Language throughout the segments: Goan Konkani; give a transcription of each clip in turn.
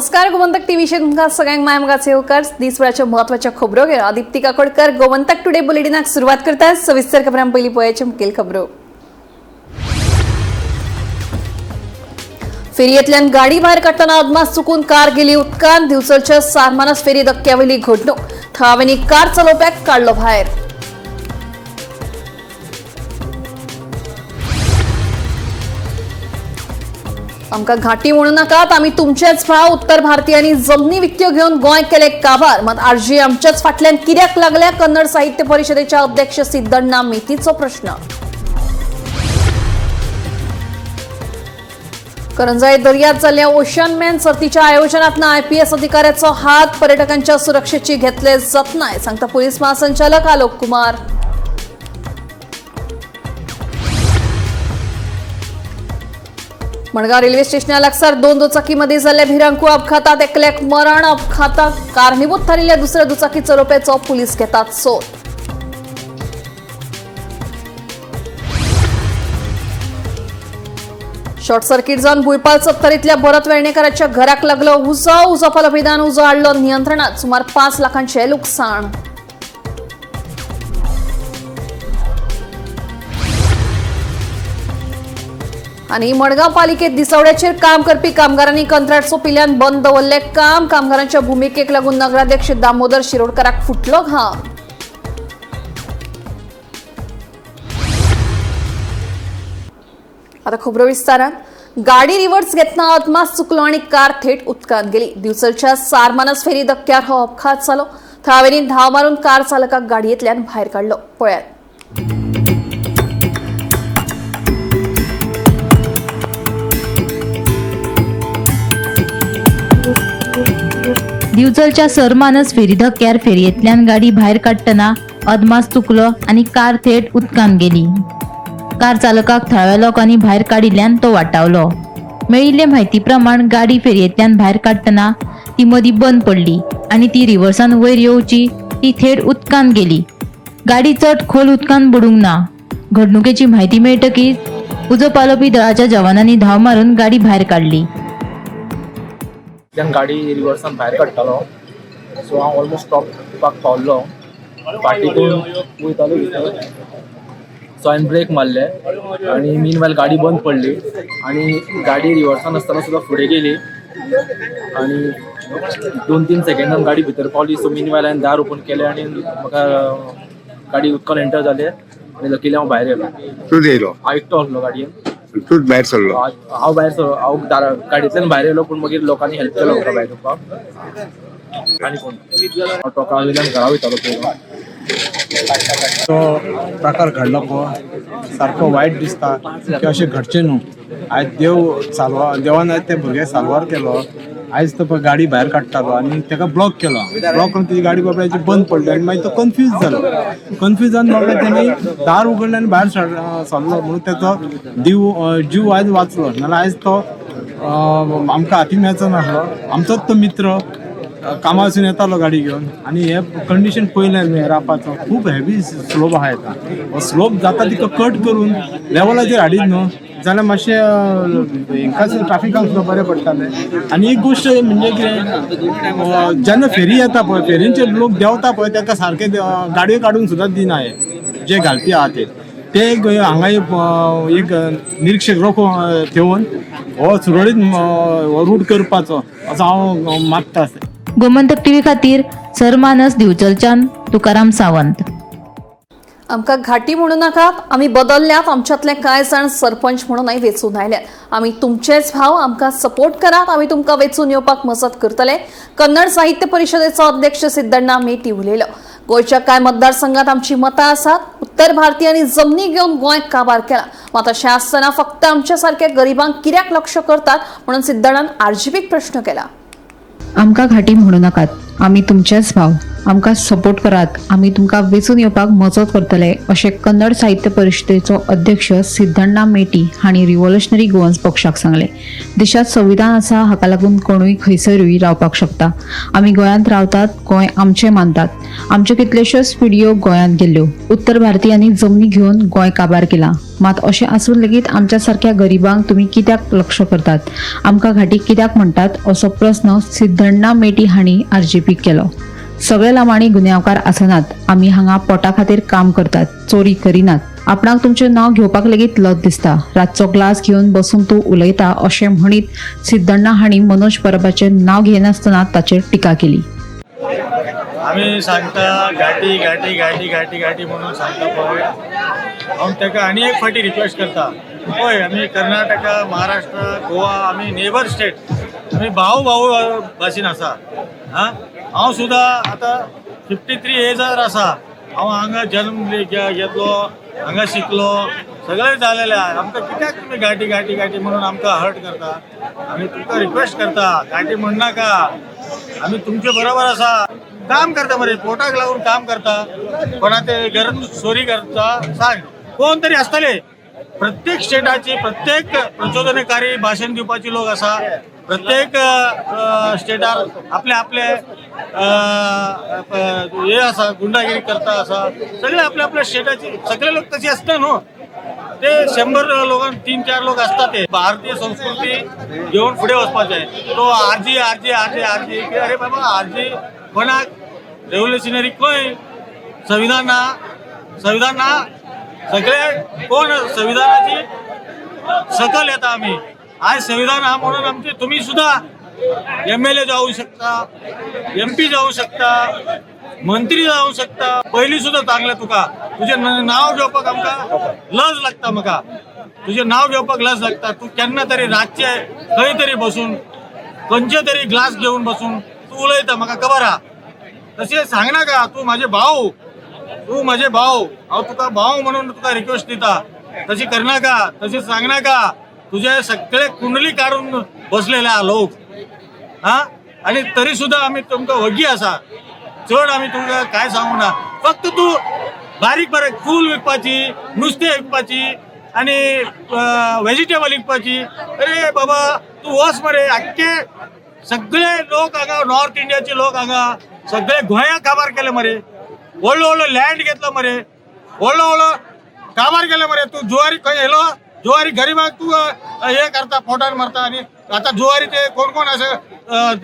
नमस्कार, गोमंतक टीव्हीचे तुमकां सगळ्यांक माय मोगाचे येवकार. दिसभराच्या म्हत्वाच्या खबरो घेवन दीप्ती काकोडकर गोमंतक टुडे बुलेटिनाक सुरवात करता. सविस्तर खबरां पयलीं पळयाचे मुखेल खबरो. फेरयेंतल्यान गाडी भायर काडटना अदमास चुकून कार गेली उदकांत. दिवचलच्या सारमानस फेरी धक्क्यावेली घडणूक. थळाव्यांनी कार चलोवप्याक काडलो भायर. आमकां घाटी म्हणू नाकात, आमी तुमचेच भाव. उत्तर भारतीयांनी जमनी विकत्यो घेवन गोंय केले काबार. मात आरजी आमच्याच फाटल्यान कित्याक लागल्या? कन्नड साहित्य परिषदेच्या अध्यक्ष सिद्धण्णा मेथीचो प्रश्न. करंजाळे दर्यात जाल्ल्या ओशन मॅन सर्तीच्या आयोजनात आयपीएस अधिकाऱ्याचो हात. पर्यटकांच्या सुरक्षेची घेतले जतनाय, सांगता पोलीस महासंचालक आलोक कुमार. मडगाव रेल्वे स्टेशना लागसार दोन दुचाकीमध्ये झालेल्या भिरांकूळ अपघातात एकल्याक मरण. अपघाताक कारणीभूत थारिल्ल्या दुसऱ्या दुचाकी चलोवप्याचो पुलीस घेतात सोद. शॉर्ट सर्किट जावन भुंयपाल सत्तरीतल्या भरत वेर्णेकराच्या घराक लागलो उजो. उजो पालोवपी उजो हाडलो नियंत्रणात. सुमार 5 लाखांचे लुकसाण. आणि मडगाव पालिकेत दिसवड्याचेर काम करपी कामगारांनी कंत्राट सोंपिल्ल्यान बंद दवरले काम. कामगारांच्या भुमिकेक लागून नगराध्यक्ष दामोदर शिरोडकराक फुटलो घाम. आता खबरो विस्तारान. गाडी रिव्हर्स घेतना अदमास चुकलो आणि कार थेट उदकांत गेली. दिवचलच्या सारमानस फेरी धक्क्यार हो अपघात जालो. थळाव्यांनी धांव मारून कार चालकाक गाडयेंतल्यान भायर काडलो. पळयात. दिवचलच्या सरमानस फेरी धक्क्यार फेरयेंतल्यान गाडी भायर काडटना अदमास चुकलो आनी कार थेट उदकांत गेली. कार चालकाक थळाव्या लोकांनी भायर काडिल्ल्यान तो वाटावलो. मेळिल्ले म्हायती प्रमाण गाडी फेरयेंतल्यान भायर काडटना ती मदीं बंद पडली आनी ती रिवर्सान वयर येवची ती थेट उदकांत गेली. गाडी चड खोल उदकांत बुडूंक ना. घडणुकेची म्हायती मेळटकीच उजो पालोवपी दळाच्या जवानांनी धांव मारून गाडी भायर काडली. त्यान गाडी रिवर्सान भायर काडटालो. सो हांव ऑलमोस्ट स्टॉपाक पावल्लो. फाटीकून वयतालो भितर. सो हांवें ब्रेक मारले आनी मीन वायल गाडी बंद पडली आनी गाडी रिवर्सान आसतना सुद्दां फुडें गेली आनी 2-3 सेकंडान गाडी भितर पावली. सो मीन वायल हांवें दार ओपन केलें आनी म्हाका गाडी उदकान एंटर जालें आनी लकीली हांव भायर येयलो. तूच येयलो? हांव एकटो आसलो गाडयेन. तूच भायर सरलो? हांव भायर सरलो. हांव गाडयेंतल्यान भायर येयलो, पूण मागीर लोकांनी हेल्प केलो म्हाका भायर येवपाक. आनी कोण हांव टोका वयल्यान घरा वयतालो पयलो. तो प्रकार घडलो पळय, सारको वायट दिसता की अशें घडचें न्हू. आयज देव साल्वा, देवान आयज त्या भुरग्याक साल्वार केलो. आयज तो पळय गाडी भायर काडटालो आनी ताका ब्लॉक केलो. ब्लॉक करून तेजी गाडी बाबड्याची बंद पडली आनी मागीर तो कन्फ्यूज जालो. कन्फ्यूज जावन बाबड्या तेणी दार उगडलें आनी भायर सरलो, म्हणून तेचो जीव आयज वाचलो. नाल्यार आयज तो आमकां हाती मेळचो नासलो. आमचोच तो मित्र कामासून येतालो गाडी घेवन आनी हे कंडिशन पळयलें न्हू रापाचो खूब हेवी स्लोप आहा. येता हो स्लोप जाता तितको कट करून लेवलाचेर हाडीत न्हू जाल्यार मातशें हेंकां ट्राफिकाक सुद्दां बरें पडटालें. आनी एक गोश्ट म्हणजे कितें, जेन्ना फेरी येता पळय, फेरींचेर लोक देंवता पळय, तांकां सारके गाडयो काडून सुद्दां दिना. हे जे घालपी आहा ते एक हांगा एक निरीक्षक रोखो ठेवन हो सुरळीत हो रूट करपाचो असो हांव मागता. गोमंतक टीव्ही खातीर सरमानस दिवचलच्यान तुकाराम सावंत. आमकां घाटी म्हणू नाकात, आमी बदलल्यात. आमच्यांतले कांय जाण सरपंच म्हणूनय वेंचून आयल्यात. आमी तुमचेच भाव, आमकां सपोर्ट करात, आमी तुमकां वेंचून येवपाक मजत करतले. कन्नड साहित्य परिषदेचो अध्यक्ष सिद्धण्णा मेटी उलयलो. गोंयच्या कांय मतदारसंघात आमची मतां आसात. उत्तर भारतीयांनी जमनी घेवन गोंय काबार केला. मात अशें आसतना फक्त आमच्या सारक्या गरिबांक कित्याक लक्ष करतात म्हणून सिद्धणान आरजीपीक प्रश्न केला. आमकां घाटी म्हणू नाकात, आमी तुमचेच भाव. आमकां सपोर्ट करात, आमी तुमकां वेंचून येवपाक मजत करतले अशें कन्नड साहित्य परिशदेचो अध्यक्ष सिद्धण्णा मेटी हांणी रिव्होल्युशनरी गोवन्स पक्षाक सांगलें. देशांत संविधान आसा, हाका लागून कोणूय खंयसरूय रावपाक शकता. आमी गोंयांत रावतात, गोंय आमचें मानतात. आमच्यो कितल्योश्योच पिढयो गोंयांत गेल्ल्यो. उत्तर भारतीयांनी जमनी घेवन गोंय काबार केलां. मात अशें आसून लेगीत आमच्या सारक्या गरिबांक तुमी कित्याक लक्ष करतात, आमकां घाटी कित्याक म्हणटात, असो प्रस्न सिद्धण्णा मेटी हांणी आरजीपीक केलो. सगळे लामाणी गुन्यांवकार आसनात. आमी हांगा पोटा खातीर काम करतात, चोरी करिनात. आपणाक तुमचें नांव घेवपाक लेगीत लज दिसता. रातचो ग्लास घेवन बसून तूं उलयता अशें म्हणीत सिद्धण्णा हांणी मनोज परबाचें नांव घेनासतना ताचेर टिका केली. आमी सांगता घाटी घाटी घाटी घाटी घाटी म्हणून सांगता पळय. हांव ताका आनी एक फावटी रिक्वेस्ट करता पळय, आमी कर्नाटका, महाराष्ट्र, गोवा आमी नेबर स्टेट, आमी भाव भाऊ भाशेन आसा. आं, हांव सुद्दां आतां 53 एजार आसा. हांव हांगा जल्म घेतलो, हांगा शिकलो, सगळें जालेलें आहा. आमकां कित्याक तुमी घाटी घाटी घाटी म्हणून आमकां हर्ट करता? आमी तुमकां रिक्वेस्ट करता, घाटी म्हणनाका. आमी तुमचे बरोबर आसा. काम करता मरे, पोटाक लागून काम करता. कोणा ते गरज चोरी करता सांग, कोण तरी आसतले. प्रत्येक स्टेटाची प्रत्येक प्रचोदनकारी भाशण दिवपाची लोक आसा. प्रत्येक स्टेटार आपले आपले हे आसा, गुंडागिरी करता आसा. सगळे आपल्या आपल्या स्टेटाची सगळे लोक तशी आसता न्हू. ते 100 लोकांक 3-4 लोक असतात. ते भारतीय संस्कृती घेवन फुडें वचपाचें. तो आरजी आरजी आरजी आरजी, अरे बाबा, आरजी कोणाक रेव्होल्युशनरी खंय? संविधान ना, संविधान ना. सगळे कोण संविधानाची सकल येता. आमी आयज संविधान आहा म्हणून आमचे तुमी सुद्दां एमएलए जावं शकता, एमपी जावं शकता, मंत्री जावं शकता. पयलीं सुद्दां सांगलें तुका, तुजें नांव घेवपाक आमकां लज लागता. म्हाका तुजें नांव घेवपाक लज लागता. तूं केन्ना तरी रातचे खंय तरी बसून खंयचे तरी ग्लास घेवन बसून तूं उलयता, म्हाका खबर आहा. तशें सांगनाका. तूं म्हाजे भाव, तूं म्हाजे भाव. हांव तुका भाव म्हणून तुका रिक्वेस्ट दिता, तशी करनाका, तशें सांगनाका. तुजे सगळे कुंडली काडून बसलेले आहा लोक. हा, आनी तरी सुद्दां आमी तुमकां वगी आसा. चड आमी तुमकां कांय सांगूंक ना. फक्त तूं बारीक बारीक फूल विकपाची, नुस्तें विकपाची आनी वेजिटेबल विकपाची. अरे बाबा, तूं वच मरे. आख्खे सगळे लोक हांगा, नॉर्थ इंडियाचे लोक हांगा सगळे गोंयाक काबार केले मरे. व्हडलो व्हडलो लँड घेतलो मरे, व्हडलो व्हडलो काबार केले मरे. तूं जुवारी खंय येयलो? जुवारी गरिबाक तूं हे करता, पोटार मारता. आनी आतां जुवारी ते कोण कोण अशे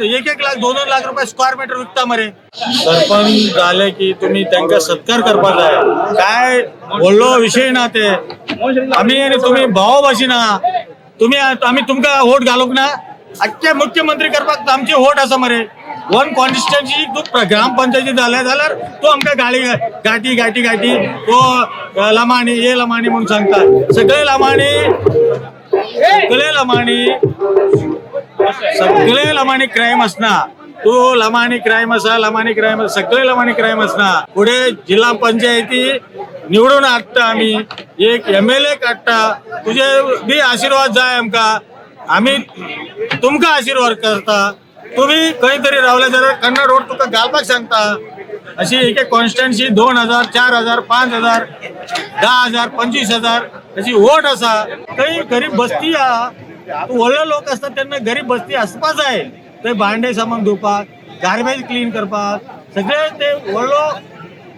1-1 लाख, 2-2 लाख रुपये स्क्वेअर मिटर विकता मरे. सरपंच जाले की तुमी तांकां सत्कार करपाक जाय. काय व्हडलो विशय ना ते. आमी आनी तुमी भाव भाशेन आहा. तुमी आमी तुमकां वोट घालूंक ना. आख्खे मुख्यमंत्री करपाक आमची वोट आसा मरे. वन कॉन्स्टिट्युएन्सी तूं ग्रामपंचायती जाले जाल्यार तूं आमकां गाळी घाटी घाटी घाटी, तो लमाणी हे लमाणी म्हणून सांगता. सगळे लमाणी, सगळे लमाणी, सगळे लमाणी क्रायम आसना. तूं लमाणी क्रायम आसा, लमाणी क्रायम आसा, सगळे लमाणी क्रायम आसना. फुडें जिल्हा पंचायती निवडून हाडटा आमी, एक एमएलए काडटा. तुजे बी आशिर्वाद जाय आमकां. आमी तुमकां आशिर्वाद करता. तुमी खंय तरी रावले जाल्यार कन्नड वोट तुका घालपाक सांगता. अशी एक एक कॉन्स्टिट्युएन्सी 2,000, 4,000, 5,000, 10,000, 25,000 अशी वोट आसा. थंय गरीब बस्ती आहा. तूं व्हडले लोक आसता तेन्ना गरीब बस्ती आसपा जाय. थंय भांडे सामान धुवपाक, गार्बेज क्लीन करपाक, सगळे ते व्हडलो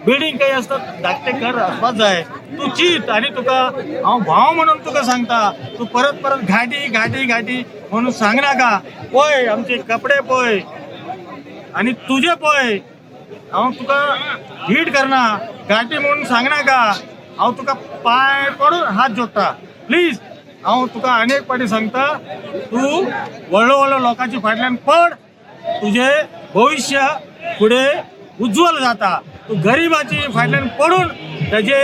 बिल्डींग खंय आसता धाकटें घर आसपाक जाय. तूं चीत आनी तुका हांव भाव म्हणून तुका सांगता, तूं परत परत घाटी घाटी घाटी म्हणून सांगनाका. पळय आमचे कपडे पळय आनी तुजे पळय. हांव तुका हिट करना, घाटी म्हणून सांगनाका. हांव तुका पांय पडून हात जोडटा, प्लीज. हांव तुका अनेक फावटी सांगता, तूं व्हडलो व्हडलो लोकांच्या फाटल्यान पड, तुजें भविश्य फुडें उज्ज्वल जाता. तूं गरिबाची फाटल्यान पडून तेजे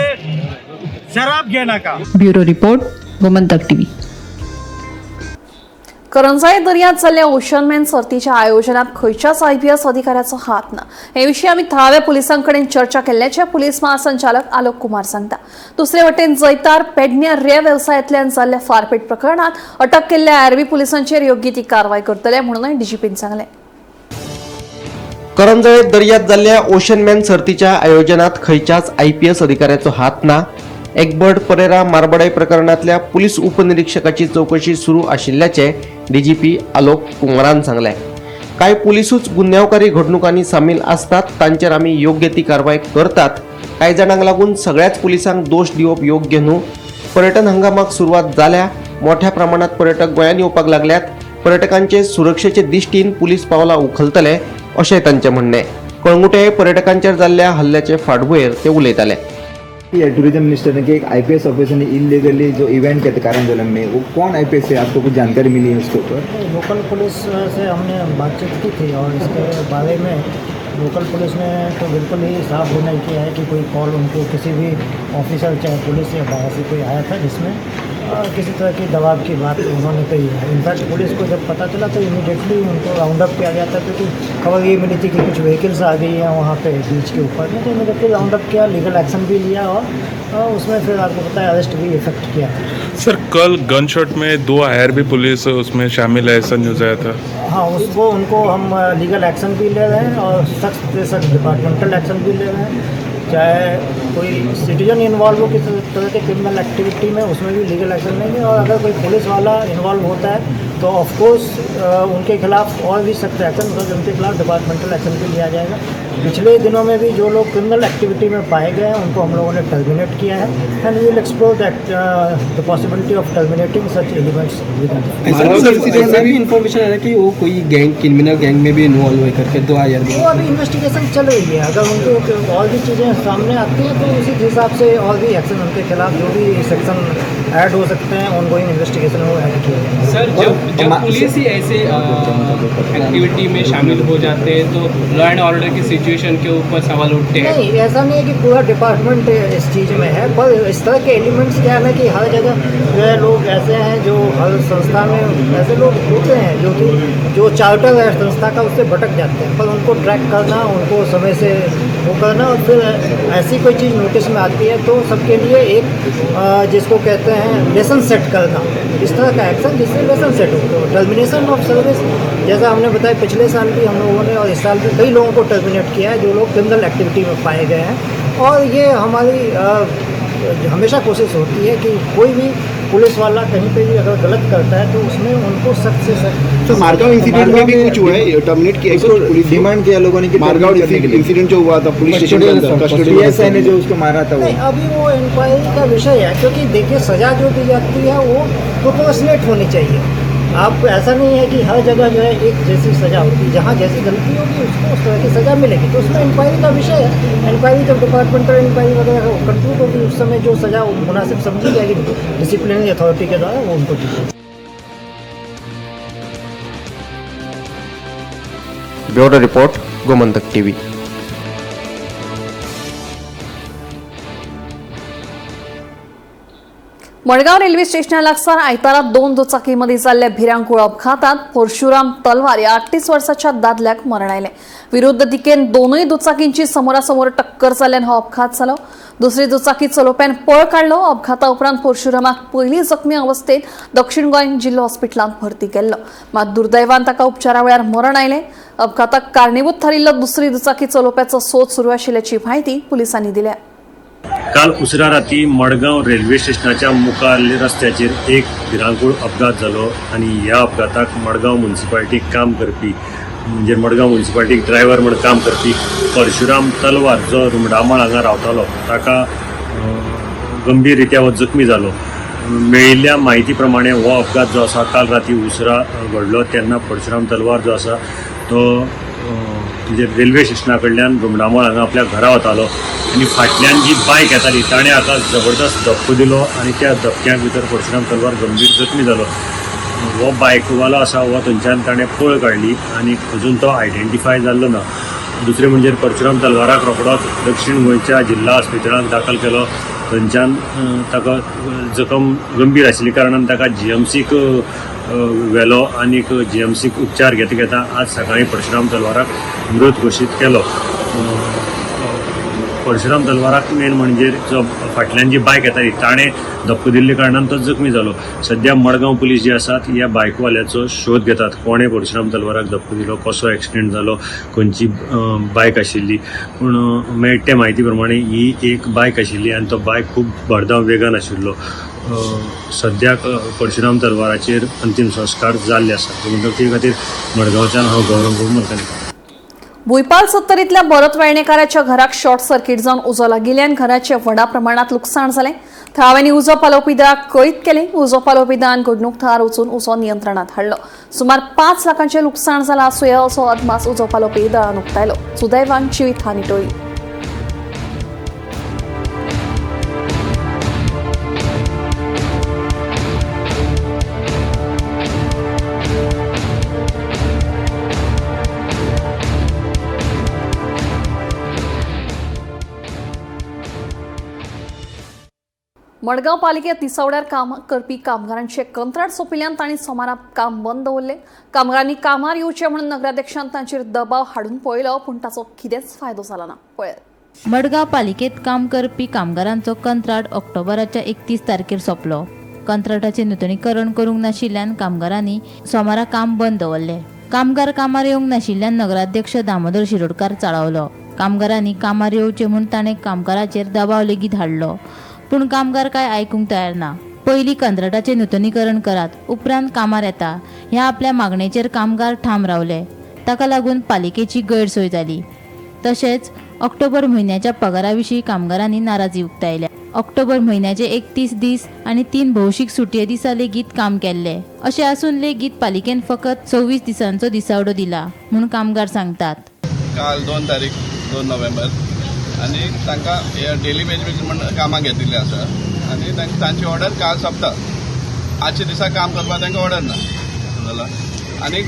शराब घेनाका. Bureau report, Gomantak TV. Karanzalem दर्यांत जाल्ल्या ओशनमॅन सर्तीच्या आयोजनात खंयच्याच आयपीएस अधिकाऱ्याचो हात ना. हे विशीं आमी थळाव्या पुलिसां कडेन चर्चा केल्ल्याचें पुलीस महासंचालक आलोक कुमार सांगता. दुसरे वटेन जैतार पेडण्या रे वेवसायांतल्यान जाल्ल्या फारपेट प्रकरणात अटक केल्ल्या आरबी पुलिसांचेर योग्य ती कारवाय करतले म्हणूनय डीजीपीन सांगलें. करंजळे दर्यात जाल्ल्या ओशनमॅन सर्तीच्या आयोजनात खंयच्याच आयपीएस अधिकाऱ्याचो हात ना. एकबर्ट परेरा मारबडाय प्रकरणांतल्या पुलीस उपनिरीक्षकाची चौकशी सुरू आशिल्ल्याचे डीजीपी आलोक कुमारान सांगलें. कांय पुलिसूच गुन्यांवकारी घडणुकांनी सामील आसतात, तांचेर आमी योग्य ती कारवाय करतात. कांय जाणांक लागून सगळ्याच पुलिसांक दोश दिवप योग्य न्हू. पर्यटन हंगामाक सुरवात जाल्या. मोठ्या प्रमाणात पर्यटक गोंयांत येवपाक लागल्यात. पर्यटकांचे सुरक्षेचे दिश्टीन पुलीस पावलां उखलतले अशें तांचें म्हणणें. कळंगुटे पर्यटकांचेर जाल्ल्या हल्ल्याचे फाटभुंयेर ते उलयताले. ये टूरिज्म मिनिस्टर ने कि एक आईपीएस ऑफिसर ने इलीगली जो इवेंट किया था कारंजोलम में, वो कौन आईपीएस है, आपको कुछ जानकारी मिली है उसके ऊपर? लोकल पुलिस से हमने बातचीत की थी और इसके बारे में लोकल पुलिस ने तो बिल्कुल ही साफ डिनाई किया है कि कोई कॉल उनको किसी भी ऑफिसर, चाहे पुलिस या बाहर से कोई आया था जिसमें किसी तरह की दबाव की बात उन्होंने कही है। इनफैक्ट पुलिस को जब पता चला तो इमीडिएटली उनको राउंड अप किया गया था, क्योंकि खबर ये मिली थी कि कुछ व्हीकल्स आ गई हैं वहाँ पे बीच के ऊपर में, तो इमीडिएटली राउंड अप किया, लीगल एक्शन भी लिया और उसमें फिर आपको पता है अरेस्ट भी इफेक्ट किया। सर, कल गन शॉट में दो आईआरबी पुलिस उसमें शामिल है, ऐसा न्यूज़ आया था। हाँ, उसको उनको हम लीगल एक्शन भी ले रहे हैं और सख्त से सख्त डिपार्टमेंटल एक्शन भी ले रहे हैं। चाहे कोई सिटीजन इन्वॉल्व हो किसी तरह के क्रिमिनल एक्टिविटी में, उसमें भी लीगल एक्शन लेंगे और अगर कोई पुलिस वाला इन्वॉल्व होता है तो ऑफ कोर्स उनके खिलाफ और भी सख्त एक्शन, मतलब उनके खिलाफ डिपार्टमेंटल एक्शन भी लिया जाएगा। पिछले दिनों में भी जो लोग क्रिमिनल एक्टिविटी में पाए गए हैं, उनको हम लोगों ने टर्मिनेट किया है and we will explore that the possibility of terminating such elements within. ऐसा भी इन्फॉर्मेशन आ रहा है कि वो कोई गैंग, क्रिमिनल गैंग में भी इन्वॉल्व है करके दो आईआरबी। वो अभी इन्वेस्टिगेशन चल रही है। अगर उनको और भी चीज़ें सामने आती हैं तो उसी हिसाब से और भी एक्शन उनके खिलाफ जो भी सेक्शन ऐड हो सकते हैं, ऑन गोइंग इन्वेस्टिगेशन वो ऐड किए जाएंगे। सर, जब जब पुलिस ही ऐसे एक्टिविटी में शामिल हो जाते हैं तो लॉ एंड ऑर्डर की सिचुएशन के ऊपर सवाल उठते हैं। नहीं, ऐसा नहीं है कि पूरा डिपार्टमेंट इस चीज़ में है, पर इस तरह के एलिमेंट्स क्या है ना कि हर जगह जो है लोग ऐसे हैं, जो हर संस्था में ऐसे लोग होते हैं जो कि जो चार्टर है संस्था का उससे भटक जाते हैं, पर उनको ट्रैक करना, उनको समय से वो करना और फिर ऐसी कोई चीज़ नोटिस में आती है तो सबके लिए एक जिसको कहते हैं लेसन सेट करना, इस तरह का एक्शन जिससे लेसन सेट हो। तो टर्मिनेशन ऑफ सर्विस, जैसा हमने बताया, पिछले साल भी हम लोगों ने और इस साल भी कई लोगों को टर्मिनेट किया है जो लोग क्रिमिनल एक्टिविटी में पाए गए हैं। और ये हमारी हमेशा कोशिश होती है कि कोई भी पुलिस वाला कहीं पे भी अगर गलत करता है तो उसमें उनको सख्त से सख्त। तो मारगांव इंसिडेंट में भी कुछ हुआ है, टर्मिनेट किया उसको पुलिस? डिमांड किया लोगों ने कि मारगांव terminate करने के लिए। इंसिडेंट जो हुआ था पुलिस स्टेशन के अंदर कस्टडी पीएसआई ने जो उसको मारा था वो नहीं, अभी वो इंक्वायरी का विषय है, क्योंकि देखिए सज़ा जो दी जाती है वो प्रोपोर्शनेट होनी चाहिए। आप ऐसा नहीं है कि हर जगह जो है एक जैसी सज़ा होती है, जहाँ जैसी गलती होगी उसको उस तरह की सज़ा मिलेगी, तो उसमें इंक्वायरी का विषय है। इंक्वायरी जब डिपार्टमेंटल इंक्वायरी वगैरह कंक्लूड होगी, उस समय जो सज़ा मुनासिब समझी जाएगी डिसिप्लिनरी अथॉरिटी के द्वारा, वो उनको दी जाएगी। Bureau report, Gomantak TV. Madgaon railway स्टेशना लागसार आयतारा दोन दुचाकीमध्ये जाल्ल्या भिरांकूळ अपघातात परशुराम तलवार या 38 वर्साच्या दादल्याक मरण आयलें. विरुद्ध दिकेन दोनूय दुचाकींची समोरासमोर टक्कर जाल्ल्यान हो अपघात जालो. दुसरी दुचाकी चलोवप्यान पळ काडलो. अपघाता उपरांत परशुरामाक पयली जखमी अवस्थेत दक्षिण गोंय जिल्लो हॉस्पिटलांत भरती केल्लो, मात दुर्दैवान ताका उपचारा वेळार मरण आयलें. अपघाताक कारणीभूत थारिल्लो दुसरी दुचाकी चलोवप्याचो सोद सुरू आशिल्ल्याची म्हायती पुलिसांनी दिल्या. काल उसरा राती मडगांव रेल्वे स्टेशनाच्या मुखार रस्त्याचेर एक भिरांकूळ अपघात जालो आनी ह्या अपघाताक मडगांव म्युनिसिपालिटीक काम करपी, म्हणजे मडगांव म्युनिसिपालिटीक ड्रायव्हर म्हूण काम करपी परशुराम तलवार जो रुमडामळ हांगा रावतालो ताका गंभीर रित्या हो जखमी जालो. मेळिल्ल्या म्हायती प्रमाणे हो अपघात जो आसा काल राती उसरा घडलो तेन्ना परशुराम तलवार जो आसा तो म्हणजे रेल्वे स्टेशना कडल्यान रुमडामळ हांगा आपल्या घरा वतालो आनी फाटल्यान जी बायक येताली ताणें हाका जबरदस्त धपको दिलो आनी त्या धपक्याक भितर परशुराम तलवार गंभीर जखमी जालो. हो बायकवालो आसा हो थंयच्यान ताणें पळ काडली आनी अजून तो आयडेंटिफाय जाल्लो ना. दुसरें म्हणजे परशुराम तलवाराक रोखडोच दक्षिण गोंयच्या जिल्हा हॉस्पिटलांत दाखल केलो. थंयच्यान ताका जखम गंभीर आशिल्ली कारणान ताका जीएमसीक व्हेलो आनीक जीएमसीक उपचार घेता घेता आज सकाळीं परशुराम तलवाराक मृत घोशीत केलो. परशुराम तलवाराक मेन म्हणजे जो फाटल्यान जी बायक येताली ताणें धपको दिल्ल्या कारणान तो जखमी जालो. सद्या मडगांव पुलीस जे आसात ह्या बायकवाल्याचो शोध घेतात, कोणें परशुराम तलवाराक धपको दिलो, कसो एक्सिडेंट जालो, खंयची बायक आशिल्ली. पूण मेळटे म्हायती प्रमाणे ही एक बायक आशिल्ली आनी तो बायक खूब भरधाव वेगान आशिल्लो. सद्याक परशुराम तलवाराचेर अंतीम संस्कार जाल्ले आसात. म्हणटकच ते खातीर मडगांवच्यान हांव गौरव गोमलकर. भुंयपाल सत्तरींतल्या भरत वेर्णेकाराच्या घराक शॉर्ट सर्किट जावन उजो लागिल्ल्यान घराचें व्हडा प्रमाणात लुकसाण जालें. थळाव्यांनी उजो पालोवपी दळाक कळीत केलें. उजो पालोवपी दळान घडणूक थळार वचून उजो नियंत्रणात हाडलो. सुमार 5 लाखांचें लुकसाण जालां आसुया असो अदमास उजो पालोवपी दळान उक्तायलो. सुदैवान जिवीत हानी टळ्ळी. मडगांव पालिकेत दिसावड्यार काम करपी कामगारांचे कंत्राट सोंपिल्ल्यान तांणी सोमारा काम बंद दवरलें. कामगारांनी कामार येवचें म्हणून नगराध्यक्षान तांचेर दबाव हाडून पळयलो, पूण ताचो कितेंच फायदो जालो ना. पळयात. मडगांव पालिकेत काम करपी कामगारांचो कंत्राट ऑक्टोबराच्या 31 तारखेर सोंपलो. कंत्राटाचें नुतनीकरण करूंक नाशिल्ल्यान कामगारांनी सोमारा काम बंद दवरलें. कामगार कामार येवंक नाशिल्ल्यान नगराध्यक्ष दामोदर शिरोडकार चाळवलो. कामगारांनी कामार येवचें म्हूण ताणें कामगाराचेर दबाव लेगीत हाडलो, पूण कामगार काय आयकूंक तयार ना. पयलीं कंत्राटाचें नुतनीकरण करात, उपरांत कामार येता ह्या आपल्या मागणेचेर कामगार ठाम रावले. ताका लागून पालिकेची गैरसोय जाली. तशेंच ऑक्टोबर म्हयन्याच्या पगारा विशीं कामगारांनी नाराजी उक्तायल्या. ऑक्टोबर म्हयन्याचे 31 दीस आनी 3 भौशीक सुटये दिसा लेगीत काम केल्लें. अशें आसून लेगीत पालिकेन फकत 26 दिसांचो दिसावडो दिला म्हूण कामगार सांगतात. काल 2 तारीख 2 नोव्हेंबर आनी तांकां डेली वेज म्हण कामां घेतिल्ली आसा आनी तांची ऑर्डर काल सोंपता. आजच्या दिसा काम करपाक तांकां ऑर्डर ना समजला. आनी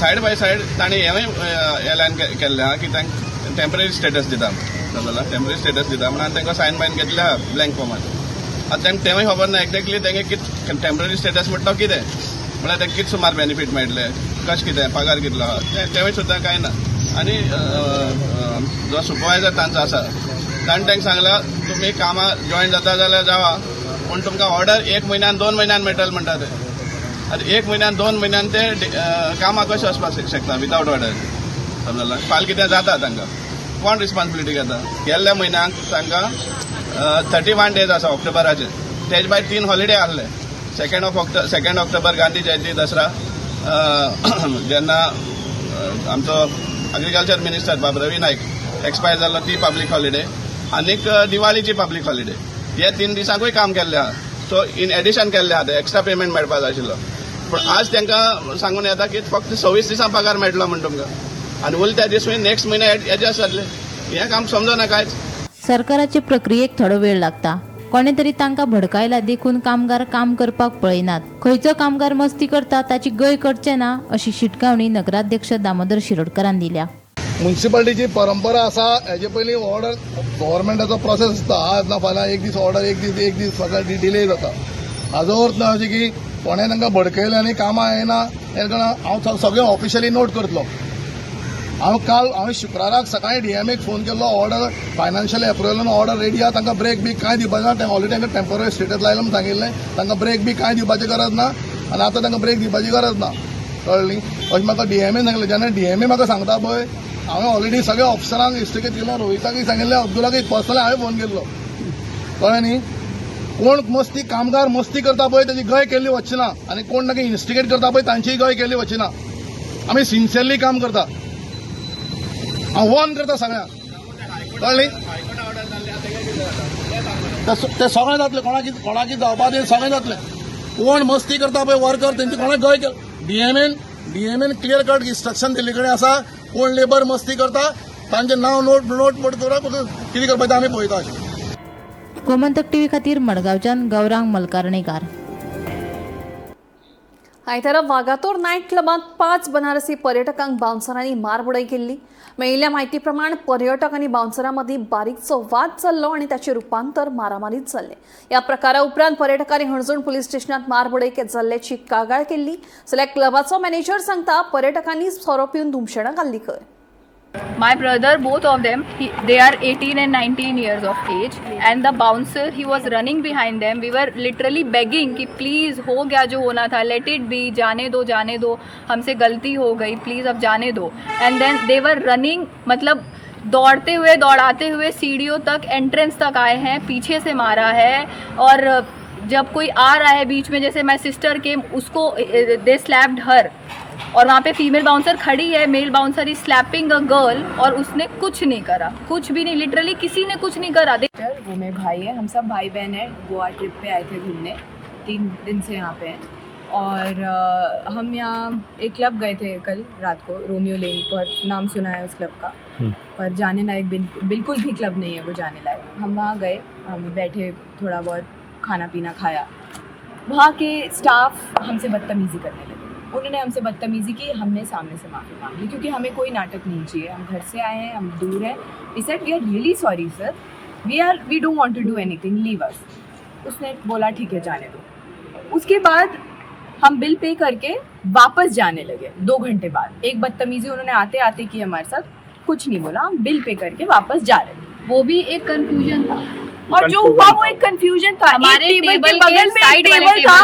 सायड बाय सायड तांणी हेंवूय एलान केल्लें आहा की तांकां टेम्पररी स्टेटस दिता समजला. टेम्पररी स्टेटस दिता म्हणून तांकां सायन बायन घेतले आहा ब्लँक फॉर्मार. आतां तांकां तेंवूय खबर ना एक्झॅक्टली तांकां कितें टेम्पररी स्टेटस म्हणटा तो कितें, म्हळ्यार तांकां कितें सुमार बेनिफीट मेळटले, कशें कितें पगार कितलो आहा तेंवूय सुद्दां कांय ना. आनी जो सुपरवायजर तांचो आसा ताणें तांकां सांगलां तुमी कामां जॉयन जाता जाल्यार जावा, पूण तुमकां ऑर्डर 1 म्हयन्यान 2 म्हयन्यान मेळटले म्हणटा ते. आतां 1 म्हयन्यान 2 म्हयन्यान ते कामां कशें वचपाक शकता विदावट ऑर्डर समजला. फाल्यां कितें जाता तांकां कोण रिस्पॉन्सिबिलिटी घेता. गेल्ल्या म्हयन्याक तांकां 31 डेज आसा ऑक्टोबराचे, तेज भायर 3 हॉलिडे आहले. 2 ऑक्टोबर गांधी जयंती, दसरा, जेन्ना आमचो एग्रीकल्चर मिनिस्टर बाब रवी नायक एक्सपायर जाल्लो ती पब्लीक हॉलिडे, आनीक दिवाळीची पब्लीक हॉलिडे. हे 3 दिसांकूय काम केल्लें आहा. सो इन एडिशन केल्लें आहा, ते एक्स्ट्रा पेमेंट मेळपा जाय आशिल्लो. पूण आज तांकां सांगून येता की फक्त 26 दिसां पगार मेळटलो म्हण तुमकां आनी उरले त्या दीस नेक्स्ट म्हयने एडजस्ट जातले. हें काम समजना कांयच. सरकाराचे प्रक्रियेक थोडो वेळ लागता. कोणे तरी तांकां भडकायला देखून कामगार काम करपाक पळयनात. खंयचो कामगार मस्ती करता ताची गय करचे ना अशी शिटकावणी नगराध्यक्ष दामोदर शिरोडकरान दिल्या. मुन्सिपालिटीची परंपरा आसा, हेजे पयलीं ऑर्डर गव्हर्मेंटाचो प्रोसेस आसता. आज ना फाल्यां एक दीस ऑर्डर, एक दीस फाल्यां डिले जाता. हाजो अर्थ ना अशें की कोणें तांकां भडकयलें आनी कामां येना हें हांव सगळें ऑफिशियली नोट करतलो. हांव काल हांवें शुक्राराक सकाळीं डीएमएक फोन केल्लो, ऑर्डर फायनान्शियल एप्रुवलान ऑर्डर रेडी आहा, तांकां ब्रेक बी कांय दिवपाचें ना. तें ऑलरेडी तांकां टेम्पररी स्टेटस लायलो म्हूण सांगिल्लें, तांकां ब्रेक बी कांय दिवपाची गरज ना आनी आतां तांकां ब्रेक दिवपाची गरज ना, कळ्ळी अशें म्हाका डीएमएन सांगलें. जेन्ना डीएमए म्हाका सांगता पळय, हांवें ऑलरेडी सगळ्या ऑफिसरांक इन्स्टिगेट केलो, रोहिताकूय सांगिल्लें, अब्दुलाकूय पर्सनली हांवें फोन केल्लो, कळ्ळें न्ही. कोण मस्ती कामगार मस्ती करता पळय ताची गय केल्ली वचची ना आनी कोण ताका इन्स्टिगेट करता पळय तांचीय गय केल्ली वचची ना. आमी सिन्सियरली काम करता, हांव वॉर्न करता सगळ्यांक, कळ्ळी. ते सगळें जातलें, कोणाकी जावपा ते सगळें जातलें. कोण मस्ती करता पळय वर्कर तेंची कोणाक गय केली. डीएमएन क्लियर कट इन्स्ट्रक्शन दिल्ले कडेन आसा, कोण लेबर मस्ती करता तांचें नांव नोट करा, कितें करपाचें आमी पळयता. गोमंतक टीव्ही खातीर मडगांवच्यान गौरांग मलकारणेकार. आयतारा वागातोर नायट क्लबांत 5 बनारसी पर्यटकांक बाउन्सरांनी मारबडय केल्ली. मेळिल्ल्या म्हायती प्रमाण पर्यटक आनी बाउन्सरां मदीं बारीकचो वाद चल्लो आनी ताचें रुपांतर मारामारीत जाल्लें. ह्या प्रकारा उपरांत पर्यटकांनी हणजूण पुलीस स्टेशनांत मारबडय जाल्ल्याची कागाळ केल्ली. जाल्यार क्लबाचो मॅनेजर सांगता पर्यटकांनी सोरो पिवन धुमशेणां घाल्ली खंय. My brother, both of them, they are 18 and 19 years of age, and the bouncer, he was running behind them. We were literally begging कि please, हो गया जो होना था, let it be, जाने दो, जाने दो, हमसे गलती हो गई, please अब जाने दो. And then they were running, मतलब दौड़ते हुए, दौड़ाते हुए सीढ़ियों तक, एंट्रेंस तक आए हैं, पीछे से मारा है. और जब कोई आ रहा है बीच में, जैसे my sister केम, उसको दे स्लैप्ड हर, और वहाँ पे फीमेल बाउंसर खड़ी है, male bouncer is slapping a girl, और उसने कुछ नहीं करा, कुछ भी नहीं, लिटरली किसी ने कुछ नहीं करा. वो मेरे भाई है, हम सब भाई बहन हैं. गोवा ट्रिप पे आए थे घूमने, 3 दिन से यहाँ पे हैं. और हम यहाँ एक क्लब गए थे कल रात को, रोमियो लेन पर, नाम सुना है उस क्लब का, पर जाने लायक बिल्कुल भी क्लब नहीं है वो जाने लायक. हम वहाँ गए, हम बैठे, थोड़ा बहुत खाना पीना खाया. वहाँ के स्टाफ हमसे बदतमीज़ी करने लगे. उन्होंने हमसे बदतमीज़ी की, हमने सामने से माफ़ी मांग ली, क्योंकि हमें कोई नाटक नहीं चाहिए. हम घर से आए हैं, हम दूर हैं. We said we are really sorry sir, we don't want to do anything, leave us. उसने बोला ठीक है जाने दो. उसके बाद हम बिल पे करके वापस जाने लगे 2 घंटे बाद. एक बदतमीज़ी उन्होंने आते आते की हमारे साथ, कुछ नहीं बोला, हम बिल पे करके वापस जा रहे थे. वो भी एक कंफ्यूजन था, और जो हुआ वो एक कंफ्यूजन था. हमारे टेबल के बगल में एक टेबल था,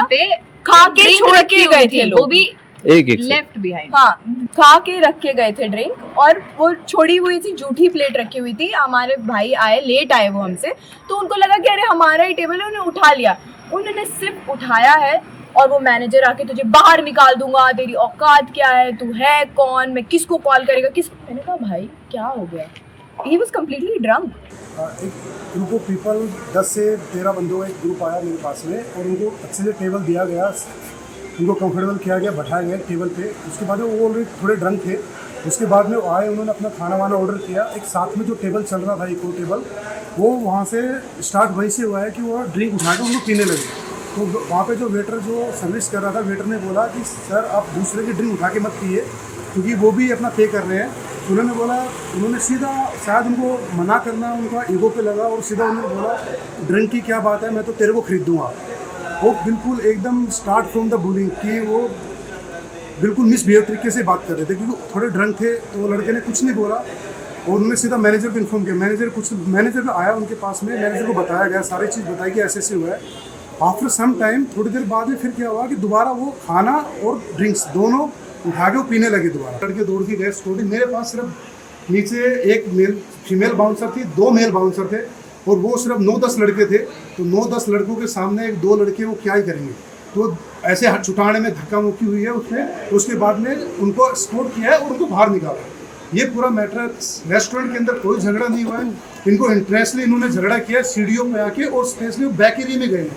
खा के छोड़ के गए थे लोग, वो भी एक लेफ्ट बिहाइंड. हाँ, खा के रख के गए थे ड्रिंक, और वो छोड़ी हुई थी, जूठी प्लेट रखी हुई थी. हमारे भाई आए, लेट आए वो हमसे, तो उनको लगा कि अरे हमारा ही टेबल है, उन्होंने उठा लिया. उन्होंने सिर्फ उठाया है, और वो मैनेजर आके तुझे बाहर निकाल दूंगा, तेरी औकात क्या है, तू है कौन, मैं किसको कॉल करेगा, किस. मैंने कहा भाई क्या हो Gaya, he was completely drunk. एक ग्रुप ऑफ पीपल 10 से 13 बंदों का एक ग्रुप आया मेरे पास में, और उनको अच्छे से टेबल दिया गया, उनको कंफर्टेबल किया गया, बैठाया गया टेबल पे. उसके बाद वो ऑलरेडी थोड़े ड्रंक थे. उसके बाद में वो आए, उन्होंने अपना खाना वाना ऑर्डर किया. एक साथ में जो टेबल चल रहा था, एक और टेबल, वो वहाँ से स्टार्ट वहीं से हुआ है कि वो ड्रिंक उठा के उनको पीने लगे. तो वहाँ पे जो वेटर जो सर्विस कर रहा था, वेटर ने बोला कि सर आप दूसरे की ड्रिंक उठा के मत पिए, क्योंकि वो भी अपना पे कर रहे हैं. उन्होंने बोला, उन्होंने सीधा, शायद उनको मना करना उनका ईगो पे लगा, और सीधा उन्होंने बोला ड्रिंक की क्या बात है, मैं तो तेरे को खरीद दूँगा. वो बिल्कुल एकदम स्टार्ट फ्रॉम the bullying कि वो बिल्कुल मिसबिहेव तरीके से बात कर रहे थे, क्योंकि थोड़े ड्रंक थे. तो वो लड़के ने कुछ नहीं बोला, और उन्होंने सीधा मैनेजर को इन्फॉर्म किया. मैनेजर आया उनके पास में, मैनेजर को बताया गया, सारी चीज़ बताई कि ऐसे ऐसे हुआ है. आफ्टर सम टाइम, थोड़ी देर बाद में फिर क्या हुआ कि दोबारा वो खाना और ड्रिंक्स दोनों उठा के वो पीने लगे दोबारा. लड़के दौड़ के गए स्टोरी. मेरे पास सिर्फ नीचे एक मेल फीमेल बाउंसर थी, 2 मेल बाउंसर थे, और वो सिर्फ 9-10 लड़के थे. तो 9-10 लड़कों के सामने 1-2 लड़के वो क्या ही करेंगे. तो ऐसे छुटाने में धक्का मुक्की हुई है उसमें. उसके बाद में उनको स्पोर्ट किया है और उनको बाहर निकाला. ये पूरा मैटर, रेस्टोरेंट के अंदर कोई झगड़ा नहीं हुआ है. इनको इंटरेस्टली इन्होंने झगड़ा किया सीढ़ियों में आके, और स्पेशली बैक एरिया में गए.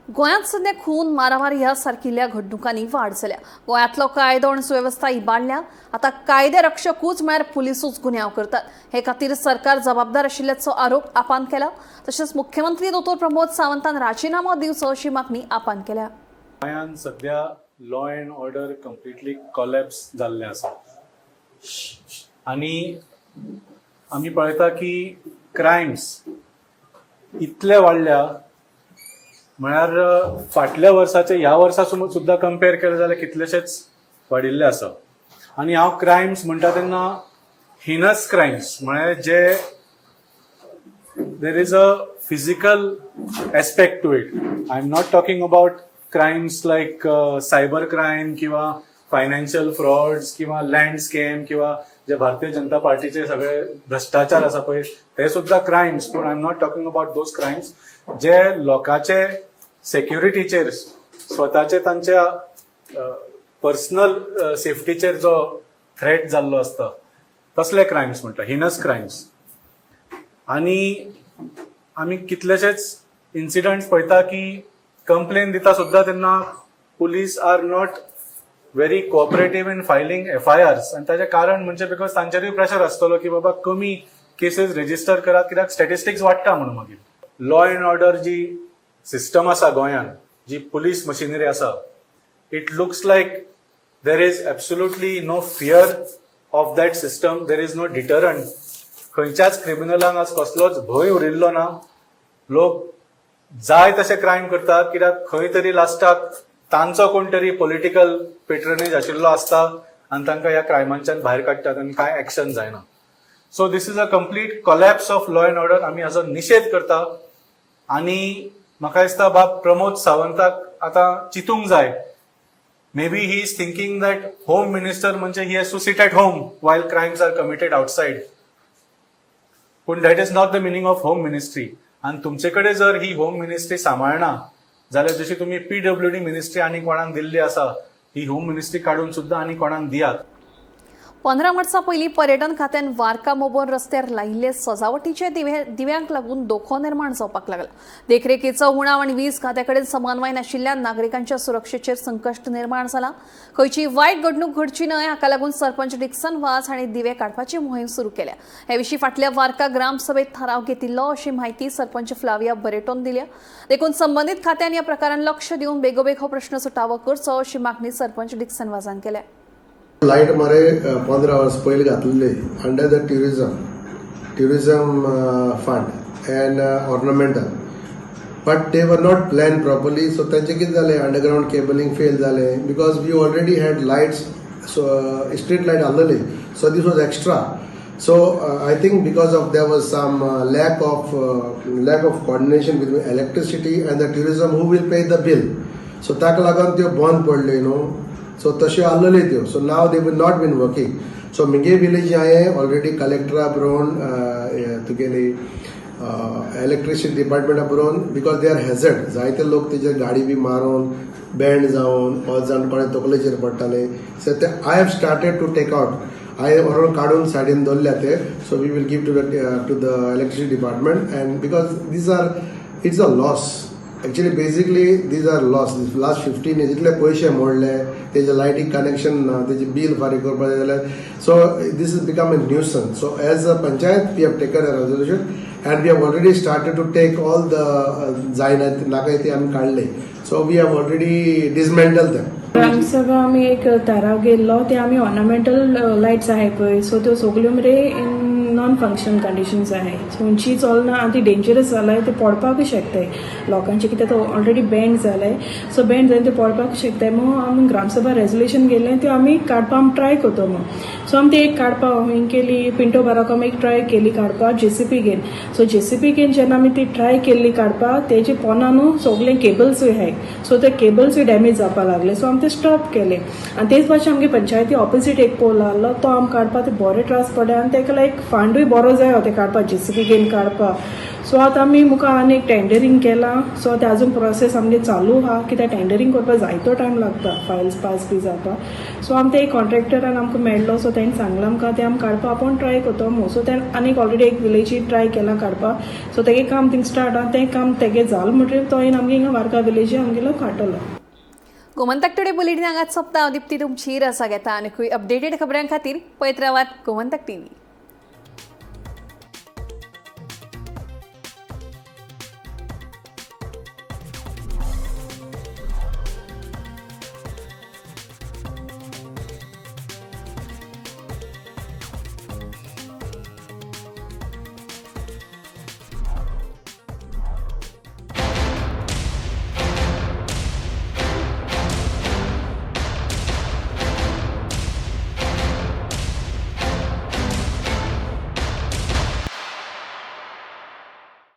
गोंयांत सध्या खून, मारामारी ह्या सारकिल्ल्या घडणुकांनी वाड जाल्या. गोंयांतलो कायदो आनी सुवेवस्था इबाडल्या. आतां कायदे रक्षकूच म्हळ्यार पुलिसूच गुन्यांव करतात. हे खातीर सरकार जबाबदार आशिल्ल्याचो आरोप आपान केला. तशेंच मुख्यमंत्री दोतोर प्रमोद सावंतान राजीनामो दिवचो अशी मागणी आपान केल्या. गोंयांत सध्या law and order completely collapse जाल्लें आसा आनी आमी पळयता की क्रायम्स इतले वाडल्या, म्हळ्यार फाटल्या वर्साचे ह्या वर्सा सुद्दां कंपेर केलें जाल्यार कितलेशेच वाडिल्ले आसा. आनी हांव क्रायम्स म्हणटा तेन्ना हिनस क्रायम्स म्हळ्यार जे there is a physical aspect to it. I am not talking about crimes like cyber crime किंवा फायनान्शियल फ्रॉड्स किंवा लँड स्कॅम किंवा जे भारतीय जनता पार्टीचे सगळे भ्रष्टाचार आसा पळय ते सुद्दां क्रायम्स, पूण I am not talking about those crimes जे लोकांचे सेक्युरिटीचेर, स्वताचे तांच्या पर्सनल सेफ्टीचेर जो थ्रेट जाल्लो आसता तसले क्रायम्स म्हणटा, हिनस क्रायम्स. आनी आमी कितलेशेच इन्सिडंट्स पळयता की कंप्लेन दिता सुद्दां तेन्ना police are not very cooperative in filing FIRs. आनी ताचें कारण म्हणजे because तांचेरूय प्रेशर आसतलो की बाबा कमी केसीस रेजिस्टर करात कित्याक स्टॅटिस्टिक्स वाडटा म्हणून. मागीर लॉ एंड ऑर्डर जी सिस्टम आसा गोंयांत, जी पुलीस मशिनरी आसा, it looks like there is absolutely no fear of that system, there is no deterrent. खंयच्याच क्रिमिनलांक आज कसलोच भंय उरिल्लो ना, लोक जाय तशे क्रायम करतात कित्याक खंय तरी लास्टाक तांचो कोण तरी पॉलिटिकल पेट्रनेज आशिल्लो आसता आनी तांकां ह्या क्रायमांच्यान भायर काडटात आनी कांय एक्शन जायना. So this is a complete collapse of law and order. आमी हाजो निशेध करता आनी म्हाका दिसता बाब प्रमोद सावंताक आतां चिंतूंक जाय. Maybe he is thinking that home minister म्हणजे he has to sit at home while crimes are committed outside. पूण that is not the meaning of home ministry. आनी तुमचे कडेन जर ही होम मिनिस्ट्री सांबाळना जाल्यार जशी तुमी PWD ministry आनी कोणाक दिल्ली आसा, ही होम मिनिस्ट्री काडून सुद्दां आनी कोणाक दियात. 15 वर्सां पयलीं पर्यटन खात्यान वार्का मोबोर रस्त्यार लायिल्ले सजावटीचे दिव्यांक लागून धोको निर्माण जावपाक लागला. देखरेखीचो उणाव आनी वीज खात्या कडेन समन्वय नाशिल्ल्यान नागरिकांच्या सुरक्षेचेर संकश्ट निर्माण जाला. खंयची वायट घडणूक घडची न्हय हाका लागून सरपंच डिक्सन वाज हांणी दिवे काडपाची मोहीम सुरू केल्या. हे विशीं फाटल्या वार्का ग्रामसभेत थाराव घेतिल्लो अशी म्हायती सरपंच फ्लाविया बरेटोन दिल्या. देखून संबंदीत खात्यान ह्या प्रकारान लक्ष दिवन बेगोबेग हो प्रश्न सुटावो करचो अशी मागणी सरपंच डिक्सन वाजान केल्या. लायट मरे 15 वर्स पयलीं घातलेली under the tourism fund and ornamental, but they were not plan properly. So तांचें कितें जालें, अंडरग्रावंड केबलिंग फेल जालें because we already had lights, so street light आसलेली, so this was extra. So I think because of there was some lack of coordination between electricity and the tourism who will pay the bill. So ताका लागून त्यो बंद पडल्यो न्हू. सो तश्यो आसलेल्यो त्यो. So now they will not been working. So म्हगे विलेज हांवें ऑलरेडी कलेक्टरा बरोवन तुगेली इलेक्ट्रिसिटी डिपार्टमेंटा बरोवन, because they are hazard. जायते लोक तेजेर गाडी बी मारून बँड जावन ऑर जावन कोणा तकलेचेर पडटाले. सो ते I have started to take out, हांवें व्हरून काडून सायडीन दवरल्या ते. So we will give to the electricity department and because these are it's a loss. Actually basically these are loss. Last 15 years इतले पयशे मोडले, तेजे लायटीक कनेक्शन ना, तेजे बील फारीक करपाक जाय जाल्यार. So this is become a nuisance. So as a panchayat we have taken a resolution and we have already started to take all the जायना नाका ते आमी काडले. So we have already dismantle them. Gramsabha आमी एक थाराव घेल्लो ते आमी ऑर्नामेंटल लायट्स आहाय पळय, सो त्यो सगल्यो मरे इन नॉन फंक्शन कंडिशन्स आहाय. सो खंयची चलना आनी ती डेंजरस जालाय, ते पडपाकूय शकताय लोकांचे, कित्याक तो ऑलरेडी बँड जालाय. सो बँड जावन ते पडपाक शकताय. म्हणून आमी ग्रामसभा रेजोल्युशन गेलें त्यो आमी काडपा आमी ट्राय करता म्हणून. सो आमी ते एक काडपा हांवें केली पिंटो बाराक आमी एक ट्राय केली काडपा जेसीपी घेवन. सो जेसीपी घेवन जेन्ना आमी ती ट्राय केल्ली काडपा, तेजे पोना न्हू सगळे केबल्सूय आहाय, सो ते केबल्सूय डॅमेज जावपा लागले. सो आमी ते स्टॉप केले आनी तेच भाशेन आमगे पंचायती ऑपोजीट एक पोल आहलो तो आमी काडपा ते बरे त्रास पडले आनी तेका लायक फांडूय बरो जायो ते काडपा जेसीबी घेवन काडपा. सो आतां आमी मुखार आनी एक टेंडरींग केलां. सो आतां आजून प्रोसेस आमगे चालू आहा, कित्याक टेंडरींग करपाक जायतो टायम लागता, फायल्स पास बी जावपाक. सो आमी ते एक कॉन्ट्रॅक्टरान आमकां मेळ्ळो, सो तेणें सांगलां आमकां तें आमी काडपा आपूण ट्राय करता म्हणून. सो तेणें आनी ऑलरेडी एक विलेजी ट्राय केलां काडपाक. सो तेगे काम थिंग स्टार्ट आहा, तें काम तेगे जालें म्हणटकीर तो येवन आमगे हिंगा वार्का विलेजी आमगेलो काडटलो. गोमंतक टुडे बुलेटिन हांगाच सोंपता. हांव दीप्ती तुमची रजा घेता आनी अपडेटेड खबरां खातीर पळयत रावात गोमंतक टीव्ही.